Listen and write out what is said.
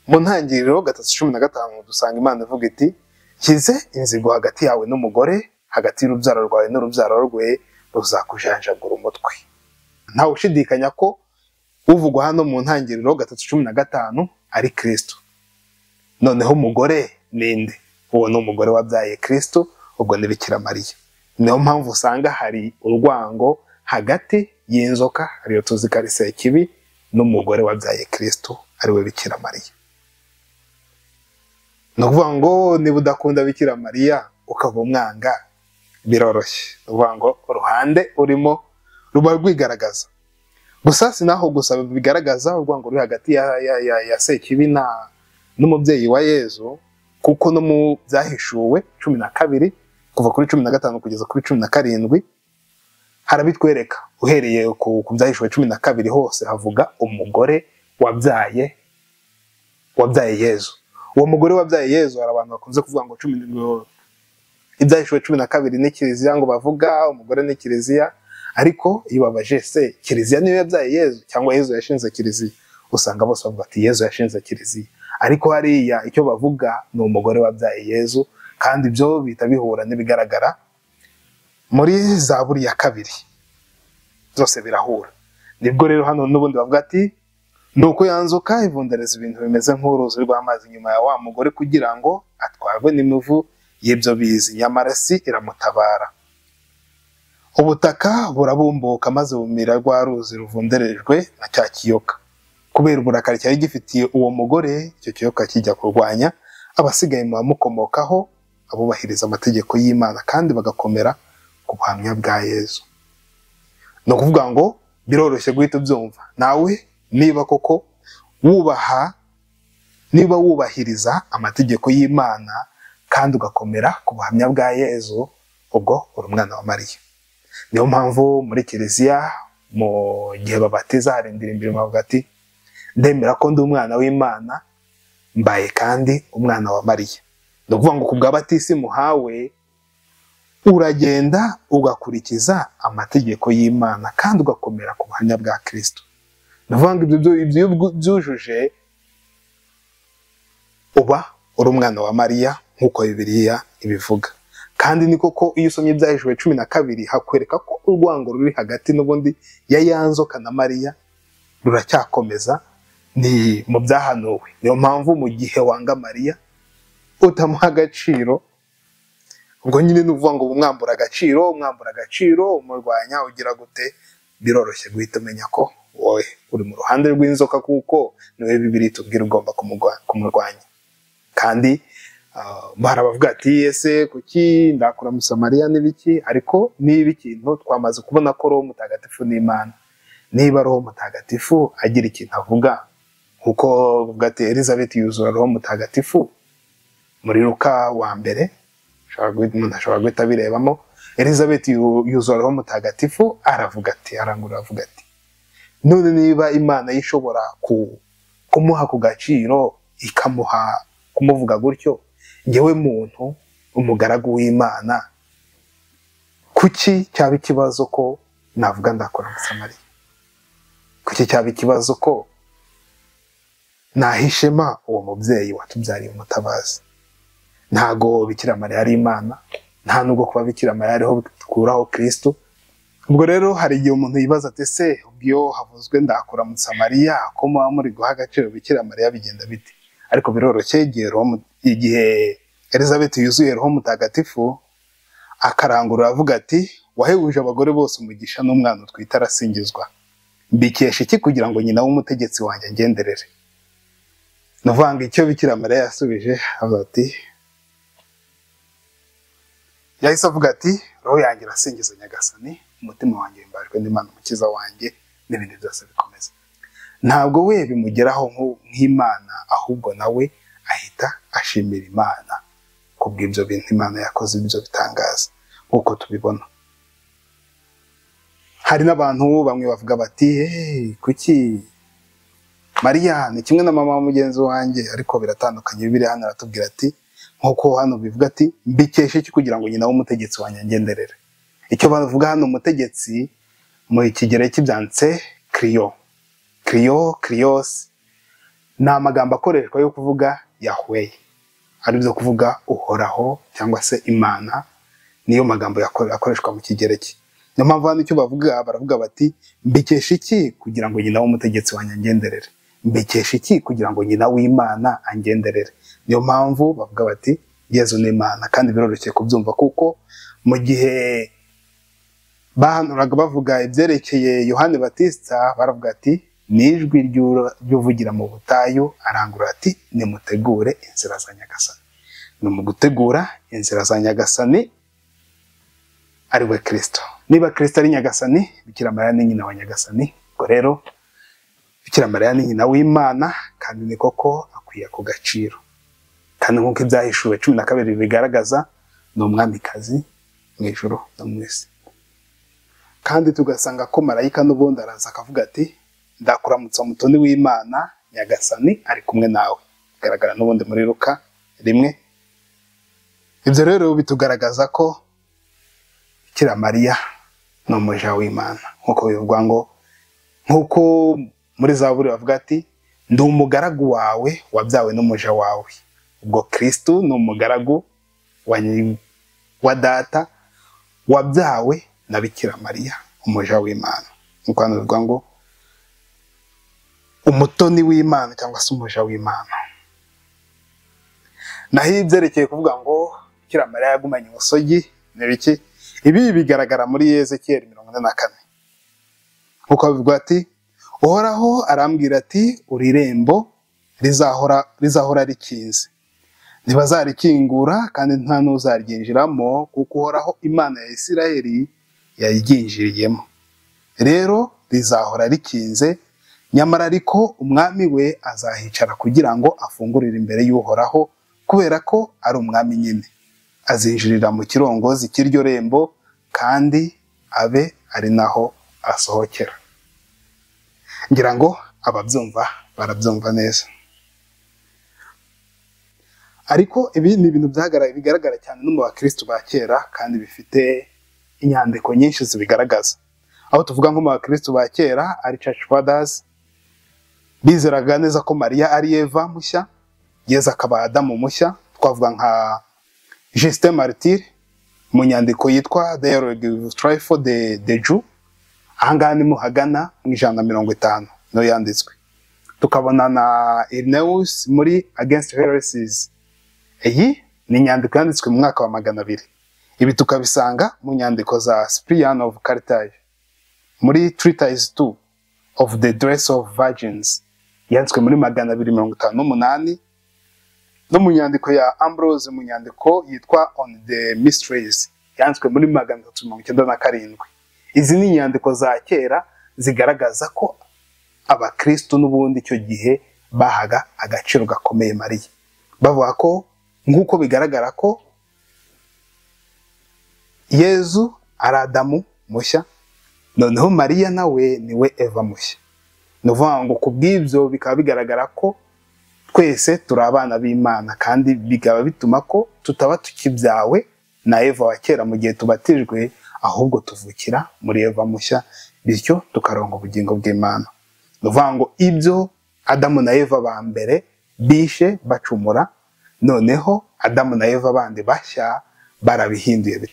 Mu ntangiriro 3:15 dusanga Imana ivuga iti nshyize inzigo hagati yawe n'umugore, hagati y'urubyaro rwawe n'urubyaro rwe, ruzakujanjagura umutwe. Ntawe ushidikanya ko uvugwa hano mu ntangiriro 3:15 ari Kristo. Noneho umugore ninde? Uwo ni umugore wabyaye Kristo, ubwo ni Bikira Mariya. Niyo mpamvu usanga hari urwango hagati y'inzoka, ariyo tuzi ko ari Sekibi, n'umugore wabyaye Kristo ariwe Bikira Mariya. Ni ukuvuga ngo niba udakunda Bikira Mariya ukaba umwanga, biroroshye. Ni ukuvuga ngo uruhande urimo ruba rwigaragaza. Gusa si naho gusa bigaragaza urwango ruri hagati ya Sekibi n'umubyeyi wa Yezu, kuko no mu byahishuwe 12 kuva kuri 15 kugeza kuri 17 harabitwereka. Uhereye ku byahishuwe 12 hose havuga umugore wabyaye Yezu. Uwo mugore wabyaye Yezu, hari abantu bakunze kuvuga ngo ibyahishuwe 12 ni Kiliziya, ngo bavuga umugore ni Kiliziya, ariko iyo babaje se Kiliziya niyo yabyaye Yezu cyangwa Yezu yashinze Kiliziya, usanga bose bavuga ati Yezu yashinze Kiliziya. Ariko hariya icyo bavuga ni umugore wabyaye Yezu, kandi ibyo bita bihura n'ibigaragara muri Zaburi ya 2, zose birahura. Nibwo rero hano n'ubundi bavuga ati nuko yanzoka ivundereza ibintu bimeze nk'uruzi rw'amazi nyuma ya wa mugore kugira ngo atwarwe n'imivu y'ibyo bizi, nyamara si iramutabara. Ubutaka burabumbuka maze bumira rwa ruzi ruvunderejwe na cya kiyoka. Kubera uburakari cyari gifitiye uwo mugore, icyo kiyoka kijya kurwanya abasigaye mu bamukomokaho, abubahiriza amategeko y'Imana kandi bagakomera ku buhamya bwa Yezu. Ni ukuvuga ngo biroroshye guhita ubyumva nawe, niba koko wubaha, niba wubahiriza amategeko y'Imana kandi ugakomera ku buhamya bwa Yezu, ubwo uri umwana wa Mariya. Niyo mpamvu muri Kiliziya mu gihe babatiza hari indirimbo bavuga ati ndemera ko ndi umwana w'Imana, mbaye kandi umwana wa Mariya. Ni ukuvuga ngo ku bwa batisimu muhawe uragenda ugakurikiza amategeko y'Imana kandi ugakomera ku buhamya bwa Kristo. Ni ukuvuga ngo ibyo byujuje uba uri umwana wa Mariya nk'uko Bibiliya ibivuga. Kandi ni koko iyo usomye ibyahishuwe 12 hakwereka ko urwango ruri hagati n'ubundi ya yanzoka na Mariya ruracyakomeza, ni mu byahanuwe. Niyo mpamvu mu gihe wanga Mariya utamuha agaciro, ubwo nyine ni ukuvuga ngo umwambura agaciro, umurwanya, ugira gute, biroroshye guhita umenya ko wowe uri mu ruhande rw'inzoka, kuko niwe Bibiliya itubwira ugomba kumurwanya. Kandi barabavuga ati ese kuki ndakura Musamariya n'ibiki, ariko niba ikintu twamaze kubona ko Roho Mutagatifu ni Imana, niba Roho Mutagatifu agira ikintu avuga, nkuko bavuga ati Elizabeth yuzura Roho Mutagatifu muri Luka wa 1, umuntu ashobora guhita abirebamo. Elizabeth yuzura Roho Mutagatifu aravuga ati, arangurura avuga ati none niba Imana yishobora kumuha ku gaciro ikamuha kumuvuga gutyo, ngewe muntu umugaragu w'Imana, kuki cyaba ikibazo ko navuga ndakora Musamariya? Kuki cyaba ikibazo ko nahishema uwo mubyeyi watubyariye umutabazi? Ntago Bikira Mariya ari Imana, nta nubwo kuba Bikira Mariya ariho bikuraho Kristo. Ubwo rero hari igihe umuntu yibaza ati se ubwo havuzwe ndakora Musamariya, ko muba muri guha agaciro Bikira Mariya bigenda bite? Ariko biroroshye, igihe Elizabeth yuzuye Roho Mutagatifu akarangurura avuga ati wahebuje abagore bose umugisha n'umwana utwite arasingizwa, mbikesha iki kugira ngo nyina w'umutegetsi wanjye angenderere? Nuvanga icyo Bikira Mariya yasubije avuga ati, yahise avuga ati roho yanjye irasingiza Nyagasani, umutima wanjye wimbajwe n'Imana umukiza wanjye, n'ibindi byose bikomeza. Ntabwo we bimugeraho nk'Imana, ahubwo nawe ahita ashimira Imana kubw'ibyo bintu Imana yakoze, ibyo bitangaza nk'uko tubibona. Hari n'abantu bamwe bavuga bati hey, kuki Mariya ni kimwe na mama wa mugenzi wanjye, ariko biratandukanye. Bibiliya hano aratubwira ati nkuko hano bivuga ati mbikeshe iki kugira ngo nyina w'umutegetsi wanjye angenderere. Icyo bavuga hano umutegetsi mu Kigereki byanditse kriyo, kriyo, krios, Ni amagambo akoreshwa yo kuvuga Yahweh, ari byo kuvuga uhoraho cyangwa se Imana, niyo magambo akoreshwa mu Kigereki. Niyo mpamvu hano icyo bavuga, baravuga bati mbikesha iki kugira ngo nyina w'umutegetsi wanjye angenderere, mbikesha iki kugira ngo nyina w'Imana angenderere. Niyo mpamvu bavuga bati Yezu ni Imana, kandi biroroshye kubyumva kuko mu gihe bahanuraga bavuga ibyerekeye Yohani Batista, baravuga ati ni ijwi ry'uvugira mu butayu arangurura ati nimutegure inzira za Nyagasani. Ni mu gutegura inzira za Nyagasani ari we Kristo. Niba Kristo ari Nyagasani, Bikira Mariya ni nyina wa Nyagasani. Ubwo rero Bikira Mariya ni nyina w'Imana, kandi ni koko akwiye ku gaciro. Kandi nk'uko ibyahishuwe 12 bigaragaza, ni umwamikazi mu ijuru no mu isi. Kandi tugasanga ko marayika n'ubundi araza akavuga ati ndakuramutsa mutoni w'Imana, Nyagasani ari kumwe nawe. Bigaragara n'ubundi muri Luka 1. Ibyo rero bitugaragaza ko Bikira Mariya ni umuja w'Imana, nk'uko bivugwa ngo, nk'uko muri Zaburi bavuga ati ndi umugaragu wawe wabyawe n'umuja wawe. Ubwo Kristo ni umugaragu wa data wabyawe na Bikira Mariya, umuja w'Imana. Nk'uko hano bivuga ngo umutoni w'Imana cyangwa se umuja w'Imana. Naho ibyerekeye kuvuga ngo Bikira Mariya yagumanye ubusogi ni biki? Ibi bigaragara muri Ezekiyeli 44. Nkuko bivuga ati Uhoraho arambwira ati uri irembo rizahora rikinze, ntibazarikingura kandi nta n'uzaryinjiramo, kuko Uhoraho Imana ya Isirayeli yaryinjiriyemo. Rero rizahora rikinze, nyamara ariko umwami we azahicara kugira ngo afungurire imbere y'Uhoraho, kubera ko ari umwami nyine. Azinjirira mu kirongozi cy'iryo rembo kandi abe ari naho asohokera. Ngira ngo ababyumva barabyumva neza. Ariko ibi ni ibintu bigaragara cyane no mu bakristo ba kera, kandi bifite inyandiko nyinshi zibigaragaza. Aho tuvuga nko mu bakristo ba kera ari Church Fathers, bizeraga neza ko Mariya ari Eva mushya, Yezu akaba Adamu mushya. Twavuga nka Justin Martyr mu nyandiko yitwa Dialogue with Trifle de Jew, ahangaha ni muhagana mu 150 niyo yanditswe. Tukabona na Irenaeus muri Against Heresies. Iyi ni inyandiko yanditswe mu mwaka wa 200. Ibi tukabisanga mu nyandiko za Cyprian of Carthage muri Treatise 2 of the Dress of Virgins yanditswe muri 258, no mu nyandiko ya Ambrose mu nyandiko yitwa On the Mysteries yanditswe muri 397. Izi ni inyandiko za kera zigaragaza ko abakristo n'ubundi icyo gihe bahaga agaciro gakomeye Mariya. Bavuga ko nk'uko bigaragara ko Yezu ari Adamu mushya, noneho Mariya nawe niwe Eva mushya. Ni ukuvuga ngo kubw'ibyo bikaba bigaragara ko twese turi abana b'Imana, kandi bikaba bituma ko tutaba tukibyawe na Eva wa kera mu gihe tubatijwe, ahubwo tuvukira muri Eva mushya, bityo tukaronka ubugingo bw'Imana. Ni ukuvuga ngo ibyo Adamu na Eva ba mbere bishe bacumura, noneho Adamu na Eva bandi bashya barabihinduye.